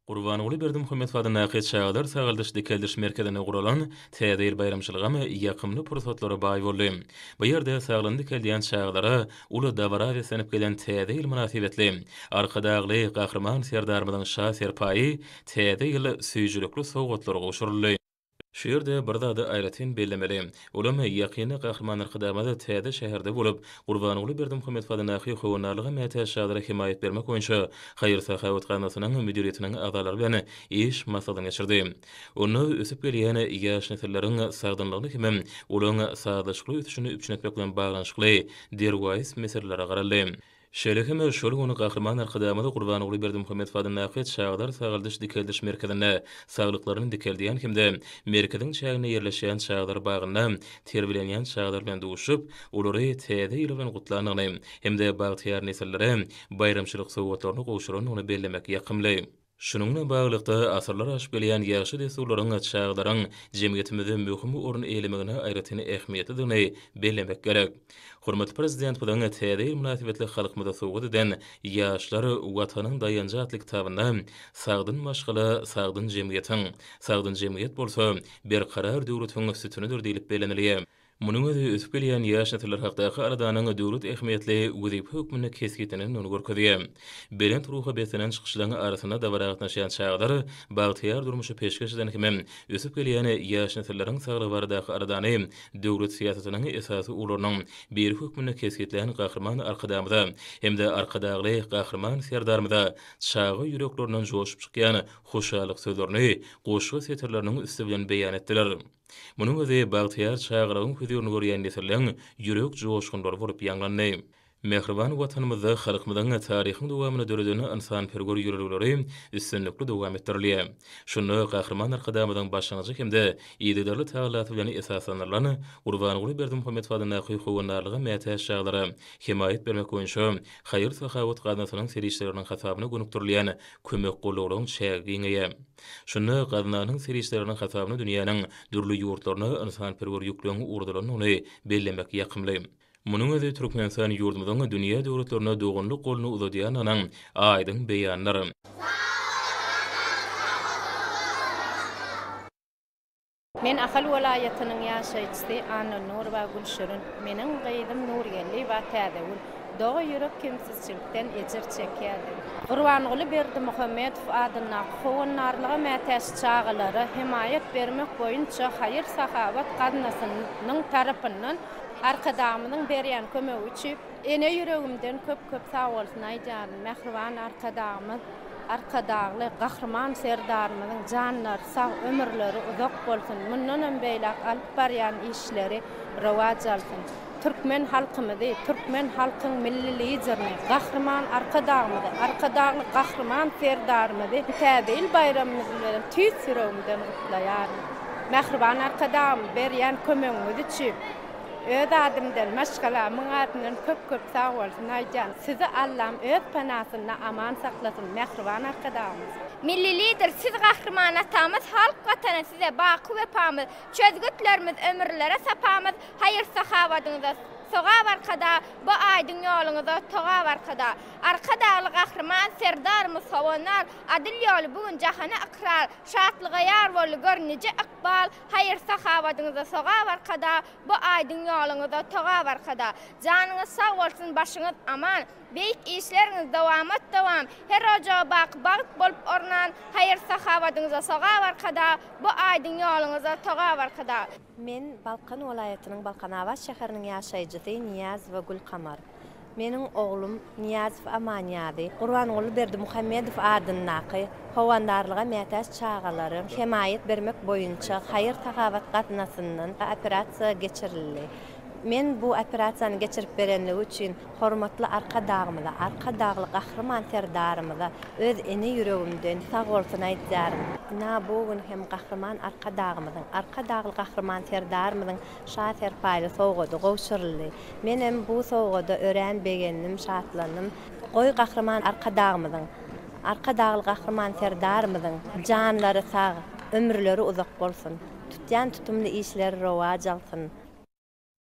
Gurbanguly Berdimuhamedow adyndaky Çagalar sagaldyş-dikeldiş merkezinde guralan Täze ýyl baýramçylygam ýakymly pursatlara baý boldy. Bu ýerde saglygyny dikeldýän çagalara uly dabara beslenip gelen Täze ýyl mynasybetli Arkadagly Gahryman Serdarymyzyň Şa serpaýy Täze ýyl süýjülikli sowgatlary gowşuryldy. Şu ýerde bir zady aýratyn bellemeli. Olam ýakynda Gahryman Arkadagymyz täze şäherde bolup, Gurbanguly Berdimuhamedow adyndaky Howandarlyga mätäç çagalara hemaýat bermek boýunça haýyr-sahawat gaznasynyň müdiriýetiniň agzalary bilen iş maslahatyny geçirdi. Onda ösüp gelýän ýaş nesilleriň sagdynlygyny hemem olaryň sazlaşykly ösüşini üpjün etmek bilen baglanyşykly derwaýys meselelere garaldy. Şeýle hem şol gün Gahryman Arkadagymyz Gurbanguly Berdimuhamedow adyndaky Çagalar sagaldyş-dikeldiş merkezinde saglyklaryny dikeldýän hem-de merkeziň çäginde ýerleşýän çagalar bagynda terbiýelenýän çagalar bilen duşup, olary Täze ýyl bilen gutlandygyny hem-de bagtyýar nesillere baýramçylyk sowgatlaryny gowşurandygyny bellemek ýakymly. Şunuň bilen baglylykda, asyrlar aşyp gelýän ýagşy dessurlaryň çagalaryň jemgyýetimizde möhüm orun eýelemegine aýratyn ähmiýetlidigini bellemek gerek. Hormatly Prezidentimiziň Täze ýyl mynasybetli halkymyza sowgat eden Ýaşlar, Watanyň daýanjy atly kitabynda Sagdyn maşgala, sagdyn jemgyýetiň, sagdyn jemgyýet bolsa, berkarar döwletiň sütünidir diýlip bellenilýär. Munuň özi ösüp gelýän ýaş nesiller hakdaky aladanyň döwlet ähmiýetli wezipe hökmünde kesgitlenendigini görkezýär. Belent ruha beslenen çykyşlaryň arasynda dabara gatnaşýan çagalar bagtyýar durmuşy peşgeş eden hemem ösüp gelýän ýaş nesilleriň saglygy baradaky aladany döwlet syýasatynyň esasy ugurlarynyň biri hökmünde kesgitlän Gahryman Arkadagymyza hem-de Arkadagly Gahryman Serdarymyza çaga ýüreklerinden joşup çykýan hoşallyk sözlerini goşgy setirleriniň üsti bilen beýan etdiler. Munuň özi bagtyýar çagalygyň hözirini görýän nesilleň ýürek joşgunlary bolup ýaňlandy. Mähriban Watanymyzda halkymyzyň taryhyň dowamynda döreden ynsanperwer ýörelgeleri üstünlikli dowam etdirilýär. Şunda Gahryman Arkadagymyzyň başlangyjy hem-de yzygiderli tagallasy bilen esaslandyrylan Gurbanguly Berdimuhamedow adyndaky Howandarlyga mätäç çagalara hemaýat bermek boýunça haýyr-sahawat gaznasynyň serişdeleriniň hasabyna gönükdirilýän kömek-gollaglaryň çägi giňeýär. Şunda gaznanyň serişdeleriniň hasabyna dünýäniň dürli ýurtlaryna ynsanperwer ýükleriň ugradylandygyny bellemek ýakymly. Munuň özi Türkmenistan ýurdumyzyň dünýä döwletlerine doganlyk goluny uzadýandygynyň aýdyň beýanydyr. Men Ahal welaýatynyň ýaşaýjysy Annanurowa Gülşirin. Meniň gyzym Nurgeldiýewa Täzegül doga ýürek kemsizçilikden ejir çekýärdi. Gurbanguly Berdimuhamedow adyndaky Howandarlyga mätäç çagalara hemaýat bermek boýunça haýyr-sahawat gaznasynyň tarapyndan Arkadagymyzyň berýän kömegi üçin ene ýüregimden köp-köp sagbolsun aýdýaryn. Mähriban Arkadagymyz Arkadagly Gahryman Serdarymyzyň janlary sag, ömürleri uzak bolsun, mundanam beýläk alyp barýan işleri rowaç alsyn. Türkmen halkymyzy, türkmen halkyň Milli Liderini, Gahryman Arkadagymyzy, Arkadagly Gahryman Serdarymyzy Täze ýyl baýramymyz bilen tüýs ýüregimden gutlaýaryn. Mähriban Arkadagym, berýän kömegiňiz üçin Öz adymdan, maşgalamyň adyndan köp-köp sag bolsun aýdýan. Sizi Allam öz panasynda aman saklasyn, mähriban Arkadagymyz! Milli Lider siz Gahryman atamyz Halk Watana size baky wepamyz Çözgütlerimiz ömürlere sapamyz Haýyr sahawadyňyza sogap Arkadag Bu aýdyň ýoluňyza togap Arkadag Arkadagly Gahryman Serdarymyz howandar Adyl ýoly bu gün jahana ykrar Şatlyga ýar boldy gör nije ykbal Haýyr sahawadyňyza sogap Arkadag Bu aýdyň ýoluňyza togap Arkadag Janyňyz sag bolsun başyňyz aman Beýik işleriňiz dowamat dowam Her ojaga baky bagt bolup ornan Haýyr sahawadyňyza sogap Arkadag Bu aýdyň ýoluňyza togap Arkadag. Men Balkan welaýatynyň Balkanabat şäheriniň ýaşaýjysy Nyýazowa Gülkamar. Meniň oglum Nyýazow Amanýazy Gurbanguly Berdimuhamedow adyndaky Howandarlyga mätäç çagalara hemaýat bermek boýunça haýyr-sahawat gaznasyndan operasiýa geçirildi. Men bu operasiýany geçirip berenligi üçin hormatly Arkadagymyza, Arkadagly Gahryman Serdarymyza öz ene ýüregimden sagbolsun aýdýaryn. Ynha, bu gün hem Gahryman Arkadagymyzyň, Arkadagly Gahryman Serdarymyzyň Şa serpaýly sowgady gowşuryldy. Menem bu sowgada örän begendim, şatlandym. Goý, Gahryman Arkadagymyzyň, Arkadagly Gahryman Serdarymyzyň janlary sag, ömürleri uzak bolsun! Tutýan tutumly işleri rowaç alsyn!